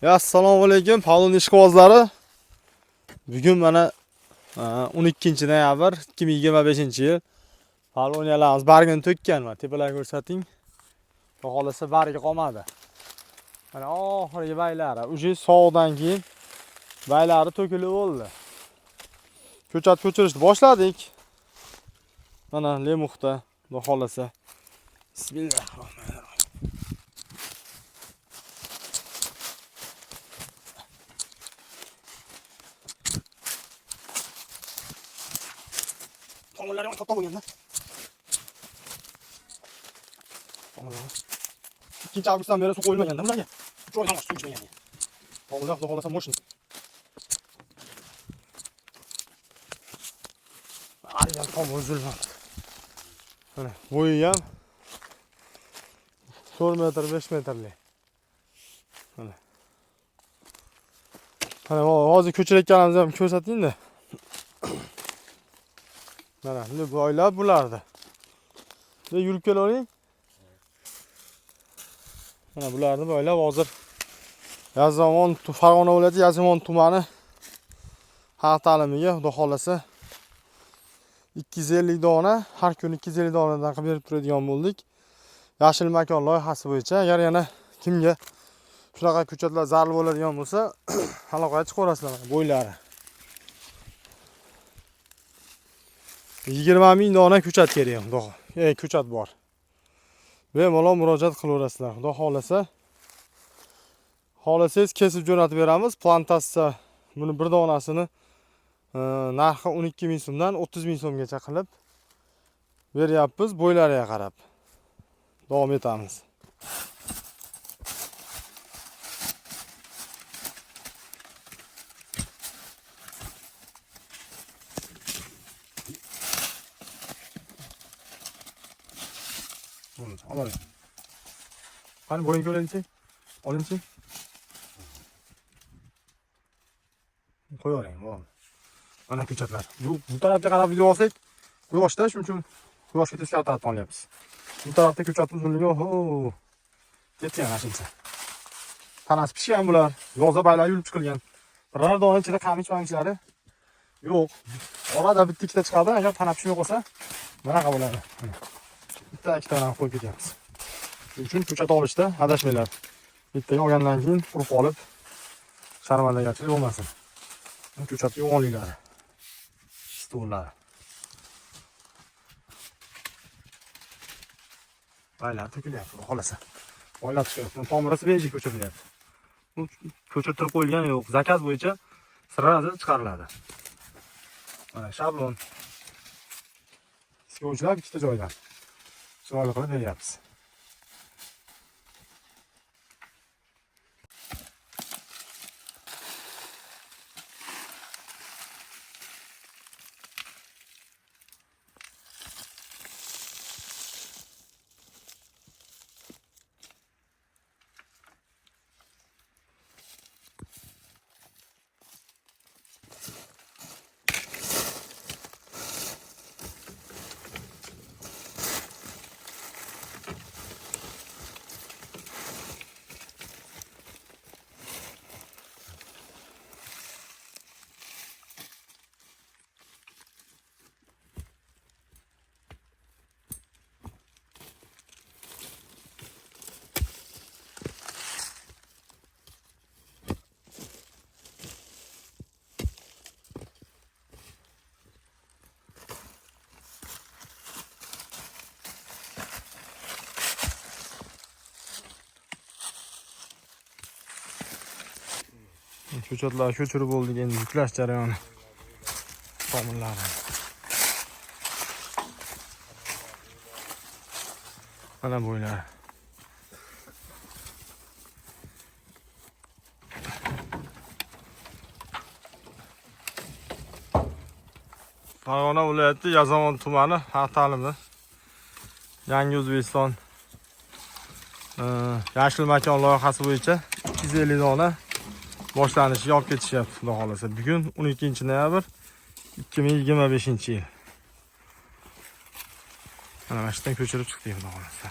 Ya assalomu alaykum Pavlon ishqibozlari. Bugun mana 12 noyabr 2025-yil. Pavloniyalarimiz bargini to'kkan, mana tepalarga ko'rsating. Xudo xolasa bargi qolmadi. Mana oxirgi baylari, уже sovuqdan keyin baylari to'kilib bo'ldi. Ko'chat ko'chirishni boshladik. Mana Lemuxda, xudo xolasa. Bismillahirrohmanirrohim. Tomirlari ham katta bo'lganda. Tomirlari. 2 avgustdan beri suv qo'yilmaganda bularga. 3 oydan oshiq suv ichmagan. Tomirlar xudo xolasa мощный. Aynan tomir uzilmadi. Mana bo'yi ham 4 metr, 5 metrli. Mana. Mana hozir ko'chirayotganimizni ham ko'rsating-da. Mana bunday boylab bulardi. Bunday yurib kelavering. Mana bularni boylab hozir Yazomon, Farg'ona viloyati Yazomon tumani xalq ta'limiga xudo xolasa 250 dona, har kuni 250 donadan qilib berib turadigan bo'ldik. Yashil makon loyihasi bo'yicha agar yana kimga shunaqa ko'chatlar zarur bo'ladigan bo'lsa, aloqaga chiqaverasizlar bo'ylari. 20 ming dona ko'chat kerak, xudo. Ko'chat bor. Bemalol murojaat qilaverasizlar. Xudo xolasa. Xolasangiz kesib jo'natib beramiz. Plantatsiya buni bir donasini narxi 12 ming so'mdan 30 ming so'mgacha qilib beryapmiz, bo'ylariga qarab. Davom etamiz. Oling. Qani bo'yini ko'ringchi? Olingchi. Qo'yavering, bo'ldi. Mana ko'chatlar. Bu tarafga qarab video olsak, quyoshda, shuning uchun quyoshga teskari tarafdan olyapmiz. Bu tarafda ko'chat uzunligi, oho, ketgan mana shuncha. Tanasi pishgan bular. Yozda baylar yulib chiqilgan. Biror dona ichida qamich-mamichlari yo'q. Orada bitta ikkita chiqadi, agar tana pishmay qolsa, bunaqa bo'ladi. Bitta ikkitadan qo'yib ketyapmiz. Shuning uchun ko'chat olishda adashmanglar. Bittaga olgandan keyin qurib qolib sharmandagarchilik bo'lmasin. Ko'chat yo'g'onliklari, stollari. Baylar to'kilyapti, xudo xolasa. Boylab chiqyapti. Tomiri свежий ko'chirilyapti. Bu ko'chirtirib qo'yilgani yo'q. Zakaz bo'yicha сразу chiqariladi. Mana shablon. Skovchilar ikkita joydan. Chiroyli qilib beryapmiz. Ko'chatlar ko'chirib bo'ldik, endi yuklash jarayoni. Tomirlari. Mana bo'ylari. Farg'ona viloyati Yazomon tumani xalq ta'limi. Yangi O'zbekiston Yashil makon loyihasi bo'yicha 250 dona boshlanishiga olib ketishyapti xudo xolasa. Bugun 12 noyabr 2025-yil. Mana shu yerdan ko'chirib chiqdik xudo xolasa.